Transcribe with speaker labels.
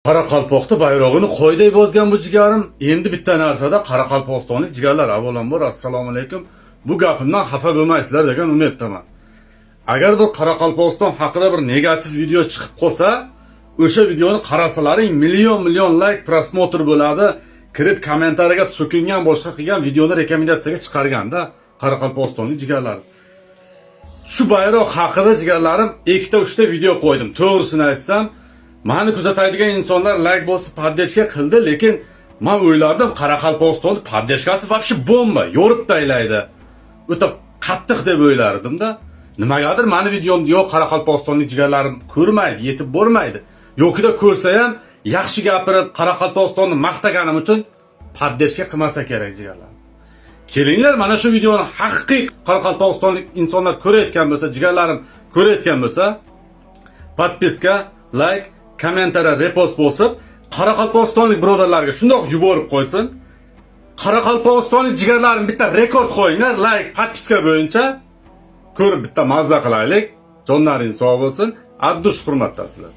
Speaker 1: Qoraqalpoqda bayrog'ini qo'yday bozgan bu jigarim. Endi bitta narsada, qoraqalpog'istonlik jigarlar, avvalambor assalomu alaykum. Bu gapimdan xafa bo'lmaysizlar degan umiddaman. Agar bir Qoraqalpog'iston haqida bir negativ video chiqib qolsa, o'sha videoni qarasalaring, million million layk, просмотр bo'ladi. Kirib kommentariyaga so'kingan, boshqa qilgan videoni rekomendatsiyaga chiqarganda qoraqalpog'istonlik jigarlar. Shu bayroq haqida, jigarlarim, ikkita uchta video qo'ydim. To'g'risini aytsam, mani kuzatadigan insonlar layk bosib, поддержка qildi, lekin man o'ylardim, Qoraqalpog'istonni поддержка si вообще bomba, yorib taylaydi. O'ta qattiq deb o'ylardim-da. Nimagadir mani videomni yo'q qoraqalpog'istonlik jigarlarim ko'rmaydi, yetib bormaydi. Yo'qida ko'rsa ham, yaxshi gapirib, Qoraqalpog'istonni maqtaganim uchun поддержка qilmasa kerak, jigarlar. Kelinglar, mana shu videoni haqiqiy qoraqalpog'istonlik insonlar ko'rayotgan bo'lsa, jigarlarim ko'rayotgan bo'lsa, подписка, layk, kommentariya, repost bosib, qoraqalpog'istonlik birodarlarga shundoq yuborib qo'ysin. Qoraqalpog'istonlik jigarlarim, bitta rekord qo'yinglar, layk, подписка bo'yicha ko'rib bitta mazza qilaylik. Jonlaring sog' bo'lsin. От души hurmatdasizlar.